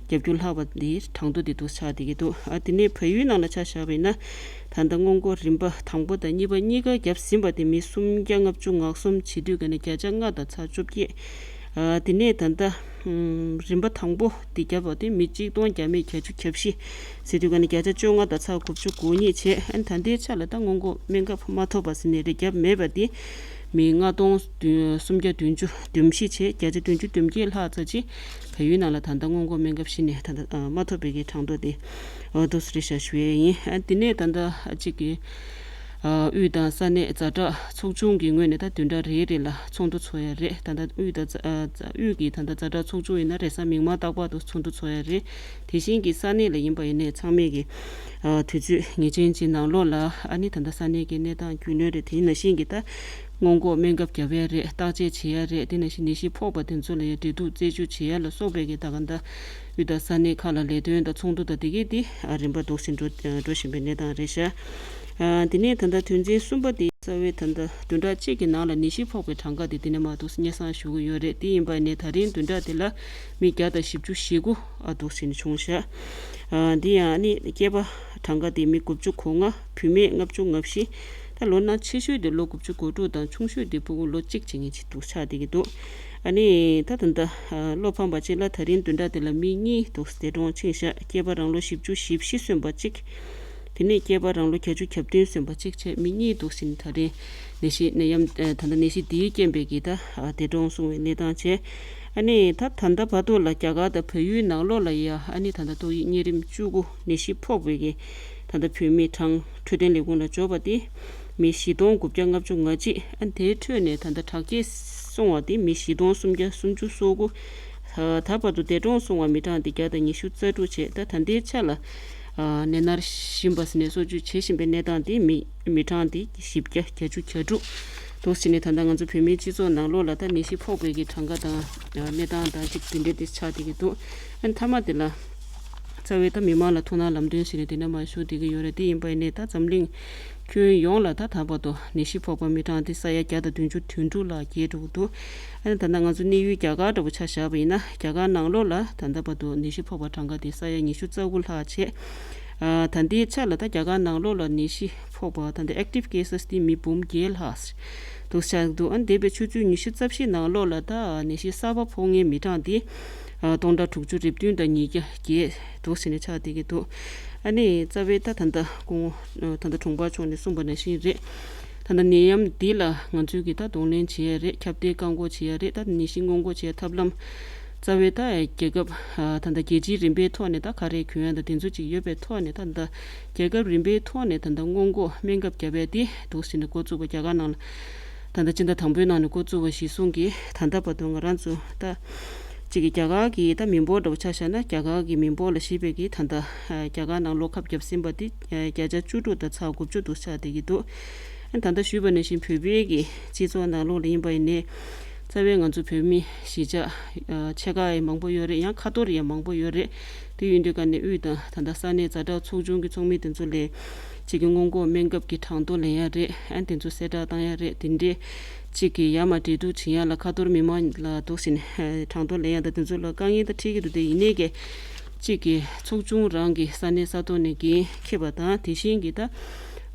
བརྒྱབ་རྒྱུ་ལྷག་པ་དེ་གྲངས་ཐོ་དེ་འདུག་ཆགས་བསྡད་ཀྱི་འདུག་ཨ་དེ་ནས་བལ་ཡུལ་ནང་ལ་ཆ་བཞག་པ་ཡིན་ན་ད་ལྟ་སྔོན་འགོག་རིམ་པ་དང་པོ་དང་གཉིས་པ་གཉིས་ཀ་བརྒྱབ་ཟིན་པ་དེ་མི་སུམ་བརྒྱ་ལྔ་བཅུ་ང་གསུམ་བྱེད་དུས་ག་ནས་བརྒྱ་ཆ་ལྔ་དང་ཚེག་བཅོ་བརྒྱད། ཨ་དེ་ནས་ད་ལྟ་ཨམ་རིམ་པ་དང་པོ་དེ་བརྒྱབ་པ་དེ་མི་གཅིག་སྟོང་བརྒྱ་མེད་བརྒྱད་ཅུ་གྱ་བཞི་ཟེར་དུས་ག་ནས་བརྒྱ་ཆ་བཅོ་ལྔ་དང་ཚེག་དགུ་བཅུ་གོ་གཉིས་བྱས། ཨ་ནི་ད་ལྟའི་ཆ་ལ་ད་སྔོན་འགོག་སྨན་ཁབ་མ་ཐོབ་པ་ཟེར་ནས་རེ་བརྒྱབ་མེད་པ་དེ་མི་ལྔ་སྟོང་བདུན་སུམ་བརྒྱ་བདུན་ཅུ་བདུན་བཞི་བྱས། བརྒྱ་ཆ་བདུན་ཅུ་དོན་བརྒྱད་ལྷག་ཙམ་ཅིག་བལ་ཡུལ་ནང་ལ་ད་ལྟ་སྔོན་འགོག་སྨན་ཁབ་གཞི་ནས་ད་ལྟ་ཨ་མ་ཐོབ་པའི་གི་གྲངས་ཐོ་དེ་ཨ་འདུག་སེ་རེད་ཤག་ཞུ་ཡས་ཡིན། ཨ་དེ་ནས་ད་ལྟ་གཅིག་གི་ཨ་དབུས་དང་ས་གནས་ཛ་དྲག་ཚོགས་ཆུང་གི་ངོས་ནས་ད་བདུན་ཕྲག་རེ་རེ་ལ་ཚོགས་འདུ་ཚོགས་ཡ་རེད། ད་ལྟ་དབུས་དང་ཛ་ཨ་ཛ་དབུས་ཀྱི་ད་ལྟ་ཛ་དྲག་ཚོགས་ཆུང་ཡིན་ན་རེས་གཟའ་མིག་དམར་རྟག་པར་དུ་ཚོགས་འདུ་ཚོགས་ཡ་རེད། དེ་བཞིན་གྱི་ས་གནས་ལ་ཡིན་པ་ཡིན་ནའི་ཚང་མས་ཀྱི་ཨ་དུས་ཚོད་ངེས་ཅན་གྱི་ནང་ལོགས་ལ་ཨ་ནི་ད་ལྟ་ས་གནས་ཀྱི་གནས་སྟངས་རྒྱུས་ལོན་རེད། དེ་ནང་བཞིན་གྱི་ད་སྔོན་འགོག་སྨན་ཁབ་བརྒྱབ་ཡ་རེད། བརྟག་དཔྱད་བྱེད་ཡ་རེད། དེ་ནང་བཞིན་ནད་གཞི་ཕོག་པ་དེ་ཚོ་ལ་ཡང་འབྲེལ་གཏུག་རྩད་གཅོད་བྱེད་ཡ་ལ་སོགས་པའི་གི་ད་ག་ད་དབུས་དང་ས་གནས་ཁག་ལ་ལས་དོན་དང་ཚོགས་འདུ་དང་དེ་གས་དེ་ཨ་རིམ་པ་འདུག་སེ་འགྲོ་འགྲོ་བཞིན་པའི་གནས་སྟངས་རེད་ཤག་ཨ་དེ་ནས་ད་ལྟ་དོན་ཚན་གསུམ་པ་དེ་རྩ་བའི་ད་ལྟ་བདུན་ཕྲག་གཅིག་གི་ནང་ལ་ནད་གཞི་ཕོག་པའི་གྲངས་ཀ་དེ་དེ་ནས་མར་འདུག་སེ་སྙན་སེང་ཞུ་གི་ཡོད་རེད། དེ་ཡིན་པ་ནས་ད་རིང་བདུན་ཕྲག་དེ་ལ་མི་བརྒྱ་དང་བཞི་བཅུ་ཞེ་དགུ་ཨ་འདུག་སེ་ནས་བྱུང་ཤག་ཨ་འདི་ཡང་ཨ་ནི་སྐྱེས་པ་གྲངས་ཀ་དེ་མི་དགུ་བཅུ་གོ་ལྔ། བུད་མེད་ལྔ་བཅུ་ང་བཞི། ད་ལོ་ན་ཆེ་ཤོས་དེ་ལོ་དགུ་བཅུ་གོ་དྲུག་དང་ཆུང་ཤོས་དེ་ཕྲུ་གུ་ལོ་གཅིག་བྱེད་མཁན་ཅིག་འདུག་ཆགས་བསྡད་ཀྱི་འདུག་ཨ་ནི་ད་ད་ལྟ་བློ་ཕམ་པ་ཅིག་ལ་ད་རིང་བདུན་ཕྲག་དེ་ལ་མི་གཉིས་འདུག་འདས་གྲོངས་ཕྱིན་ཤག་སྐྱེས་པ་རང་ལོ་བཞི་བཅུ་ཞེ་བཞི་སོན་པ་གཅིག་དེ་ནས་སྐྱེས་པ་རང་ལོ་བརྒྱད་ཅུ་གྱ་བདུན་སོན་པ་གཅིག་བྱས་མི་གཉིས་འདུག་ཟིན། ད་རིང་ནད་གཞི་ནད་ཡམས་ད་ལྟ་ནད་གཞི་འདིའི་རྐྱེན་པས་ཀྱི་ད་འདས་གྲོངས་སོང་བའི་གནས་སྟངས་བྱས། ཨ་ནི་ད་ད་ལྟ་བར་དུ་ལ་རྒྱ་གར་དང་བལ་ཡུལ་ནང་ལོགས་ལ་ཡ་ཨ་ནི་ད་ལྟ་ཏོག་དབྱིབས་གཉན་རིམས་བཅུ་དགུ་ནད་གཞི་ཕོག་པའི་གི་ད་ལྟ་བོད་མི་གྲངས་འཕྲོད་བསྟེན་ལས་ཁུངས་ལ་འབྱོར་བ་དེ་མི་བཞི་སྟོང་དགུ་བརྒྱ་ལྔ་བཅུ་ང་གཅིག་ཨ་དེའི་ཁྲོད་ནས་ད་ལྟ་དྲག་སྐྱེད་སོང་བ་དེ་མི་བཞི་སྟོང་སུམ་བརྒྱ་སུམ་ཅུ་སོ་དགུ། ད་བར་དུ་འདས་གྲོངས་སོང་བ་མི་གྲངས་དེ་བརྒྱ་དང་ཉི་ཤུ་རྩ་དྲུག་བྱས། ད་ད་ལྟའི་ཆ་ལ་ཨ་ནད་མནར་བཞིན་པ་ཟེར་ནས་གསོ་བཅོས་བྱེད་བཞིན་པའི་གནས་སྟངས་དེ་མི་མི་གྲངས་དེ་བཞི་བརྒྱ་བརྒྱད་ཅུ་གྱ་དྲུག་འདུག་ཟེར་ནས་ད་ལྟ་ང་ཚོ་བོད་མིའི་སྤྱི་ཚོགས་ནང་ལོགས་ལ་ད་ནད་གཞི་ཕོག་པའི་གི་གྲངས་ཀ་དང་གནས་སྟངས་དང་ཅིག་དེ་འདྲའི་དེ་ཆགས་བསྡད་ཀྱི་འདུག་ཨ་ནི་མཐའ་མ་དེ་ལ་རྩ་བའི་ད་མི་མང་ལ་ཐུགས་སྣང་ལམ་སྟོན་ཟེར་ནས་དེ་འདྲ་མ་ཞུ་བསྡད་ཀྱི་ཡོད་རེད། དེ་ཡིན་པ་ཡིན་ནའི་ད་འཛམ་གླིང་ཁྱོན་ཡོངས་ལ་ད་ད་བར་དུ་ནད་གཞི་ཕོག་པ་མི་གྲངས་དེ་ས་ཡ་བརྒྱ་དང་བདུན་ཅུ་དོན་དྲུག་ལ་བརྒལ་འགྲོ་གི་འདུག་ཨ་ནི་ད་ལྟ་ང་ཚོ་གནས་ཡུལ་རྒྱ་གར་འདྲ་པོ་ཆ་བཞག་པ་ཡིན་ན་རྒྱ་གར་ནང་ལོགས་ལ་ད་ལྟ་བར་དུ་ནད་གཞི་ཕོག་པ་གྲངས་ཀ་དེ་ས་ཡ་ཉི་ཤུ་རྩ་དགུ་ལྷག་བྱས། ཨ། ད་ལྟའི་ཆ་ལ་ད་རྒྱ་གར་ནང་ལོགས་ལ་ནད་གཞི་ཕོག་པ་ད་ལྟ་active cases དེ་མི་འབུམ་བརྒྱད་ལྷག་འདུག་ཆགས་འདུག་ཨ། འདས་པའི་ཆུ་ཚོད་ཉི་ཤུ་རྩ་བཞི་ནང་ལོགས་ལ་ད་ནད་གཞི་གསར་པ་ཕོག་མཁན་མི་གྲངས་དེ་ཨ། སྟོང་ཕྲག་དྲུག་ཅུ་རེ་བདུན་དང་ཉིས་བརྒྱ་བརྒྱད་འདུག་ཟེར་ནས་ཆགས་བསྡད་ཀྱི་འདུག་ཨ་ནི་རྩ་བའི་ད་ད་ལྟ་སྐུ་ངོ་ད་ལྟ་དྲུང་འཕར་མཆོག་ནས་གསུངས་པ་ནང་བཞིན་རེད། ད་ལྟ་ནད་ཡམས་འདི་ལ་ང་ཚོས་ཀྱི་ད་གདོང་ལེན་བྱེད་ཡ་རེད། ཁྱབ་གདལ་བཀག་འགོག་བྱེད་ཡ་རེད། ད་ནད་གཞི་སྔོན་འགོག་བྱེད་ཡ་ཐབས་ལམ་རྩ་བའི་ད་རྒྱལ་ཁབ་ཨ། ད་ལྟ་རྒྱལ་སྤྱིའི་རིམ་པའི་ཐོག་ནས་ད་ག་རེ་གྱོན་ཡ་ད་དེ་ཚོ་ཅིག་ཡོད་པའི་ཐོག་ནས་ད་ལྟ་རྒྱལ་ཁབ་རིམ་པའི་ཐོག་ནས་ད་ལྟ་སྔོན་འགོག་སྨན་ཁབ་བརྒྱབ་ཡ་དེ་འདུག་ཟེར་ནས་འགོ་བཙུགས་པ། རྒྱ་གར་ནང་ལ་ད་ལྟ་སྤྱི་ཟླ་དང་པོའི་ནང་ནས་འགོ་བཙུགས་པ་གཞིར་བཟུང་གིས་ད་ལྟ་བར་དུ་ང་རང་ཚོ་ད་གཅིག་གི་རྒྱ་གར་གྱི་ད་མི་འབོར་འདྲ་བོ་ཆ་བཞག་ན་རྒྱ་གར་གྱི་མི་འབོར་ལ་གཞིགས་པའི་གི་ད་ལྟ་རྒྱ་གར་ནང་ལོགས་ཁབ་བརྒྱབ་ཟིན་པ་དེ་བརྒྱ་ཆ་བཅུ་དྲུག་དང་ཚེག་དགུ་བཅུ་འདུག་ཆགས་བསྡད་ཀྱི་འདུག་ད་ལྟ་ཞུས་པ་ནང་བཞིན་བོད་པའི་གི་སྤྱི་ཚོགས་ནང་ལོགས་ལ་ཡིན་པ་ཡིན་ནའི་རྩ་བའི་ང་ཚོ་བོད་མི་གཞིས་ཆགས་ཨ། ཆེ་ཁག་ཡང་མང་པོ་ཡོད་རེད། ཡང་ཁ་ཐོར་ཡང་མང་པོ་ཡོད་རེད། དེ་ཡིན་དུས་ཀ་ནས་དབུས་དང་ད་ལྟ་ས་གནས་ཛ་དྲག་ཚོགས་ཆུང་གི་ཚོགས་མི་དེ་ཚོ་ལས་གཅིག་གི་སྔོན་འགོག་སྨན་ཁབ་ཀྱི་གྲངས་ཐོ་ལེན་ཡ་རེད། ཨ། དེ་ཚོ་གསལ་བསྒྲགས་བཏང་ཡ་རེད། དེ་འདྲས་གཅིག་གི་ཡར་མར་འབྲེལ་གཏུག་བྱེད་ཡ་ལ་ཁ་ཐོར་མི་མང་ལ་འདུག་ཟེར་ནས་གྲངས་ཐོ་ལེན་ཡ་ད་དེ་ཚོ་ལ་དཀའ་ངལ་ད་འཕྲད་ཀྱི་འདུག་དེ་ཡིན་ནའི་གི་གཅིག་གི་ཚོགས་ཆུང་རང་གི་ས་གནས་ས་ཐོག་ནས་འགན་འཁྱེར་བ་དང་དེ་བཞིན་གྱི་ད་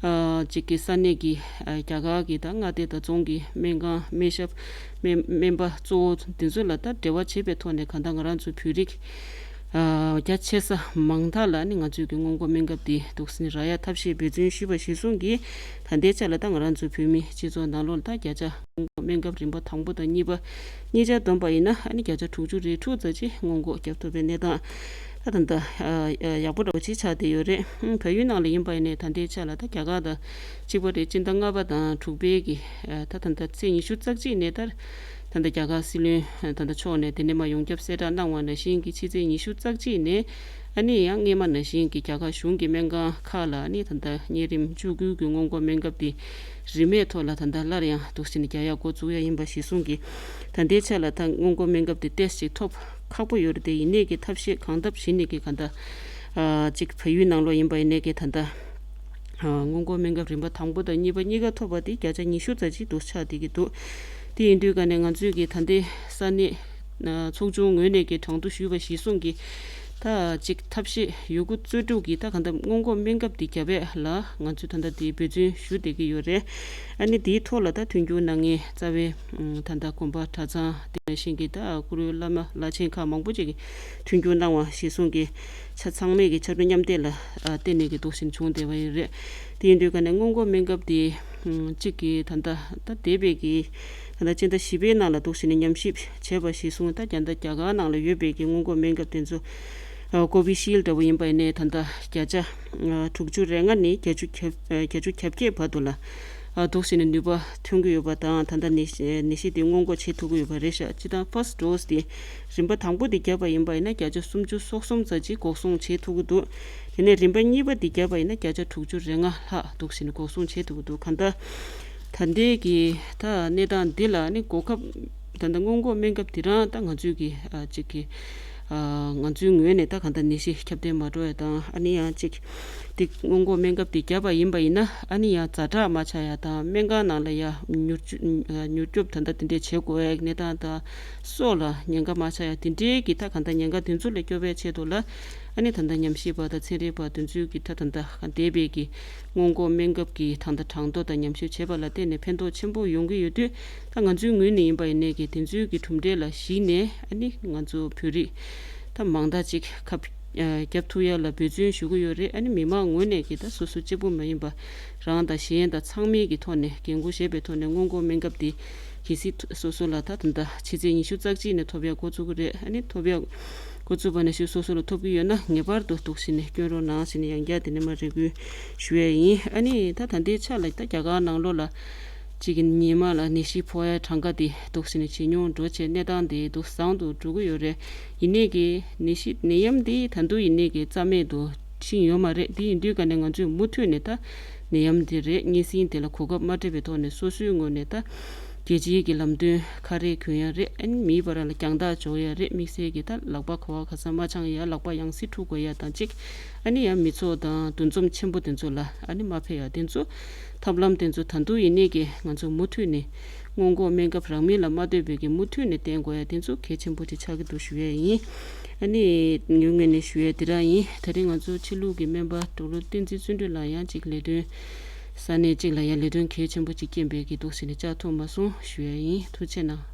ཨ། གཅིག་གི་ས་གནས་ཀྱི་ཨ། རྒྱ་གར་གྱི་ད་མངའ་སྡེ་དང་རྫོང་གི་སྨན་ཁང་སྨན་ཞབས་སྨན་སྨན་པ་གཙོ་བོ་དེ་ཚོ་ལ་ད་འབྲེལ་བ་བྱེད་པའི་ཐོག་ནས་གང་ལྟར་ང་རང་ཚོའི་བོད་རིགས་ཨ། རྒྱ་ཆེ་ས་མང་དག་ལ་ནི་ང་ཚོས་ཀྱི་སྔོན་འགོག་སྨན་ཁབ་དེ་འདུག་སེ་རག་ཡ་ཐབས་ཤེས་འབད་བརྩོན་ཞུས་པ་གཞིར་བཟུང་གིས་ད་ལྟའི་ཆ་ལ་ད་ང་རང་ཚོའི་བོད་མི་སྤྱི་ཚོགས་ནང་ལོགས་ལ་ད་བརྒྱ་ཆ་སྔོན་འགོག་སྨན་ཁབ་རིམ་པ་དང་པོ་དང་གཉིས་པ་གཉིས་ཆ་བསྡོམས་པ་ཡིན་ན་ཨ་ནི་བརྒྱ་ཆ་དྲུག་ཅུ་རེ་དྲུག་ཙམ་ཅིག་སྔོན་འགོག་བརྒྱབ་ཐུབ་པའི་གནས་སྟངས་ད་ད་ལྟ་ཨ་ཡག་པོ་འདྲ་བོ་ཅིག་ཆགས་བསྡད་ཡོད་རེད། ཨ། བལ་ཡུལ་ནང་ལ་ཡིན་པ་ཡིན་ནའི་ད་ལྟའི་ཆ་ལ་ད་རྒྱ་གར་དང་གཅིག་པ་རེད། སྤྱི་ཟླ་ལྔ་པ་དང་དྲུག་པའི་གི་ཨ་ད་ད་ལྟ་ཚེས་ཉི་ཤུ་རྩ་གཅིག་ནས་ད་ད་ལྟ་རྒྱ་གར་སྲིད་བློན་ད་ལྟ་མཆོག་ནས་དེ་ནས་མར་ཡོངས་ཁྱབ་གསལ་བསྒྲགས་གནང་བ་ནང་བཞིན་གྱི་ཕྱི་ཚེས་ཉི་ཤུ་རྩ་གཅིག་ནས་ཨ་ནི་ཡང་སྔས་མ་ནང་བཞིན་གྱི་རྒྱ་གར་གཞུང་གི་སྨན་ཁང་ཁག་ལ་ཨ་ནི་ད་ལྟ་གཉན་རིམས་བཅུ་དགུ་གི་སྔོན་འགོག་སྨན་ཁབ་དེ་རིན་མེད་ཐོག་ལ་ད་ལྟ་སླར་ཡང་འདུག་སེ་ནས་རྒྱག་ཡག་འགོ་བཙུགས་ཡ་ཡིན་པ་གཞིར་བཟུང་གིས་ད་ལྟའི་ཆ་ལ་ད་སྔོན་འགོག་སྨན་ཁབ་དེ་ཏོག་ཙམ་ཐོབ་ཁག་པོ་ཡོད་རེད། དེ་ཡིན་ནའི་གི་ཐབས་ཤེས་གང་ཐབས་བྱས་ནས་གི་གང་ལྟར་ཨ་གཅིག་བལ་ཡུལ་ནང་ལོགས་ཡིན་པ་ཡིན་ནའི་གི་ད་ལྟ་ཨ་སྔོན་འགོག་སྨན་ཁབ་རིམ་པ་དང་པོ་དང་གཉིས་པ་གཉིས་ཀ་ཐོབ་པ་དེ་བརྒྱ་ཆ་ཉི་ཤུ་ཙམ་ཅིག་འདུག་ཆགས་བསྡད་ཀྱི་འདུག་དེ་ཡིན་དུས་ཀ་ནས་ང་ཚོས་ཀྱི་ད་ལྟའི་ས་གནས་ཨ་ཚོགས་ཆུང་ངོས་ནས་ཀྱི་གྲངས་ཐོ་ཞུས་པ་གཞིར་བཟུང་གིས་ད་གཅིག་ཐབས་ཤེས་ཡོད་རྒུ་རྩལ་སྤྲུགས་ཀྱིས་ད་གང་ལྟར་སྔོན་འགོག་སྨན་ཁབ་དེ་བརྒྱབ་པ་ལ་ང་ཚོས་ད་ལྟ་དེ་འབད་བརྩོན་ཞུ་བསྡད་ཀྱི་ཡོད་རེད། ཨ་ནི་དེའི་ཐོག་ལ་ད་མཐུན་འགྱུར་གནང་མཁན་རྩ་བའི་ཨ་ད་ལྟ་དགོན་པ་གྲྭ་ཚང་དེ་ནང་བཞིན་གྱི་ད་བཀུར་འོས་བླ་མ་བླ་ཆེན་ཁག་མང་པོ་ཅིག་གིས་མཐུན་འགྱུར་གནང་བ་གཞིར་བཟུང་གིས་ཆ་ཚང་མས་ཀྱི་ཕྱར་གྲུ་མཉམ་འདེགས་ལ་ཨ་བརྟེན་ནས་ཀྱི་འདུག་སེ་བྱུང་བསྡད་པ་ཡིན་རེད། དེ་ཡིན་དུས་ཀ་ནས་སྔོན་འགོག་སྨན་ཁབ་དེ་ཨ་གཅིག་གི་ད་ལྟ་ད་འདས་པའི་གི་ད་ལྟ་སྤྱི་ཟླ་བཞི་པའི་ནང་ལ་འདུག་སེ་ནས་ཉམས་ཞིབ་བྱས་པ་གཞིར་བཟུང་ད་རྒྱ་ད་རྒྱ་གར་ནང་ལ་ཡོད་པའི་གི་སྔོན་འགོག་སྨན་ཁབ་དེ་ཚོ་ཨ་ཀོ་བི་ཤིལ་འདྲ་བོ་ཡིན་པ་ཡིན་ནའི་ད་ལྟ་བརྒྱ་ཆ་ཨ་དྲུག་ཅུ་རེ་ལྔ་ནས་བརྒྱད་ཅུ་གྱ་ཨ་བརྒྱད་ཅུ་གྱ་བརྒྱད་བར་དུ་ལ་ཨ་འདུག་སེ་ནས་ནུས་པ་ཐོན་གྱི་ཡོད་པ་དང་ད་ལྟ་ནད་ནད་གཞི་དེ་སྔོན་འགོག་བྱེད་ཐུབ་ཀྱི་ཡོད་པ་རེད་ཤག་སྤྱིར་བཏང་first dose་དེ་རིམ་པ་དང་པོ་དེ་བརྒྱབ་པ་ཡིན་པ་ཡིན་ན་བརྒྱ་ཆ་སུམ་ཅུ་སོ་གསུམ་ཙམ་ཅིག་འགོག་སྲུང་བྱེད་ཐུབ་ཀྱི་འདུག་དེ་ནས་རིམ་པ་གཉིས་པ་དེ་བརྒྱབ་པ་ཡིན་ན་བརྒྱ་ཆ་དྲུག་ཅུ་རེ་ལྔ་ལྷག་འདུག་སེ་ནས་འགོག་སྲུང་བྱེད་ཐུབ་ཀྱི་འདུག་གང་ལྟར་ད་ལྟའི་གི་ད་གནས་སྟངས་འདི་ལ་ནི་གོ་སྐབས་ད་ལྟ་སྔོན་འགོག་སྨན་ཁབ་དེ་རང་ད་ང་ཚོའི་གི་ཨ་གཅིག་གི་ཨ་ང་ཚོའི་ངོས་ནས་ད་གང་ལྟར་ནད་གཞི་ཁྱབ་གདལ་མ་འགྲོ་ཡ་དང་ཨ་ནི་ཡང་གཅིག་དེ་སྔོན་འགོག་སྨན་ཁབ་དེ་བརྒྱབ་པ་ཡིན་པ་ཡིན་ན་ཨ་ནི་ཡང་ཛ་དྲག་མ་ཆགས་ཡ་དང་སྨན་ཁང་ནང་ལ་ཡ་མྱུར་སྐྱོབ་མྱུར་སྐྱོབ་ད་ལྟ་དེ་འདྲས་བྱེད་དགོས་ཡ་གནས་སྟངས་དང་སྲོག་ལ་ཉེན་ཁ་མ་ཆགས་ཡ་དེ་འདྲའི་གི་ད་གང་ལྟར་ཉེན་ཁ་དེ་ཚོ་ལས་སྐྱོབ་པའི་ཆེད་དུ་ལ་ཨ་ནི་ད་ལྟ་ཉམས་ཞིབ་པ་དང་ཚན་རིག་པ་དེ་ཚོའི་གི་ད་ད་ལྟ་འདས་པའི་གི་སྔོན་འགོག་སྨན་ཁབ་ཀྱི་ད་ལྟ་གྲངས་ཐོ་དང་ཉམས་ཞིབ་བྱས་པ་ལ་བརྟེན་ནས་ཕན་ཐོགས་ཆེན་པོ་ཡོང་གི་ཡོད་དུས་ད་ང་ཚོའི་ངོས་ནས་ཡིན་པ་ཡིན་ནའི་གི་དེ་ཚོའི་གི་གྲུབ་འབྲས་ལ་གཞིགས་ནས་ཨ་ནི་ང་ཚོ་བོད་རིགས་ད་མང་དག་ཅིག་ཁབ་ཨ་བརྒྱབ་ཐུབ་ཡ་ལ་འབད་བརྩོན་ཞུ་གི་ཡོད་རེད། ཨ་ནི་མི་མང་ངོས་ནས་གི་ད་སོ་སོ་གཅིག་པུ་མ་ཡིན་པ་རང་དང་གཞན་དང་ཚང་མའི་གི་ཐོག་ནས་འགན་འཁུར་བཞེས་པའི་ཐོག་ནས་སྔོན་འགོག་སྨན་ཁབ་དེ་གལ་སྲིད་སོ་སོ་ལ་ད་ད་ལྟ་ཕྱི་ཚེས་ཉི་ཤུ་རྩ་གཅིག་ནས་ཐོབ་ཡ་འགོ་བཙུགས་གི་རེད། ཨ་ནི་ཐོབ་ཡ་འགོ་བཙུགས་པ་ནས་ཤུལ་སོ་སོ་ལ་ཐོབ་ཀྱི་ཡོད་ན་ངེས་པར་དུ་འདུག་སེ་ནས་སྐྱོན་རོགས་གནང་ཟེར་ནས་ཡང་བསྐྱར་དེ་ནས་མར་རེ་སྐུལ་ཞུ་ཡ་ཡིན། ཨ་ནི་ད་ད་ལྟའི་ཆ་ལ་ད་རྒྱ་གར་ནང་ལོགས་ལ་གཅིག་གི་ཉི་མ་ལ་ནད་གཞི་ཕོག་ཡ་གྲངས་ཀ་དེ་འདུག་སེ་ནས་ཇེ་ཉུང་འགྲོ་བྱས་གནས་སྟངས་དེ་འདུག་བཟང་དུ་འགྲོ་གི་ཡོད་རེད། ཡིན་ནའི་གི་ནད་གཞི་ནད་ཡམས་དེ་ད་དུང་ཡིན་ནའི་གི་རྩ་མེད་དུ་ཕྱིན་ཡོད་མ་རེད། དེ་ཡིན་དུས་ཀ་ནས་ང་ཚོས་མུ་མཐུད་ནས་ད་ནད་ཡམས་དེ་རེད་གཉན་སྲིན་དེ་ལ་གོ་སྐབས་མ་སྤྲད་པའི་ཐོག་ནས་སོ་སོའི་ངོས་ནས་ད་ རྒྱལ་སྤྱིའི་གི་ལམ་སྟོན་ཁ་རས་གྱོན་ཡ་རེད། ཨ་ནི་མིའི་བར་ལ་རྒྱང་ཐག་འཇོག་ཡ་རེད། དམིགས་བསལ་གྱི་ད་ལག་པ་ག་བ་ག་ས་མ་འཆང་ཡ། ལག་པ་ཡང་སེ་འཁྲུ་དགོས་ཡ་དང་གཅིག་ཨ་ནི་ཡང་མི་ཚོགས་དང་འདུ་འཛོམས་ཆེན་པོ་དེ་ཚོ་ལ་ཨ་ནི་མ་ཕེབས་ཡ་དེ་ཚོ། ཐབས་ལམ་དེ་ཚོ་ད་དུང་ཡིན་ནའི་གི་ང་ཚོ་མུ་མཐུད་ནས་སྔོན་འགོག་སྨན་ཁབ་རག་མིན་ལ་མ་ལྟོས་པའི་གི་མུ་མཐུད་ནས་བསྟེན་དགོས་ཡ་དེ་ཚོ་གལ་ཆེན་པོ་དེ་ཆགས་ཀྱི་འདུག་ཞུ་ཡ་ཡིན། ཨ་ནི་ངོས་ངོས་ནས་ཞུ་ཡ་དེ་རང་ཡིན། དེ་རིང་ང་ཚོ་ཕྱི་ལུགས་ཀྱི་སྨན་པ་དོགས་སློང་བསྟན་འཛིན་བརྩོན་འགྲུས་ལགས་ཡང་གཅིག་ལས་དོན་ས་གནས་གཅིག་ལ་ཡང་ལས་དོན་གལ་ཆེན་པོ་གཅིག་རྐྱེན་པས་ཀྱི་འདུག་ཟེར་ནས་བཅར་ཐུབ་མ་སོང་ཞུ་ཡ་ཡིན། ཐུགས་རྗེ་གནང་།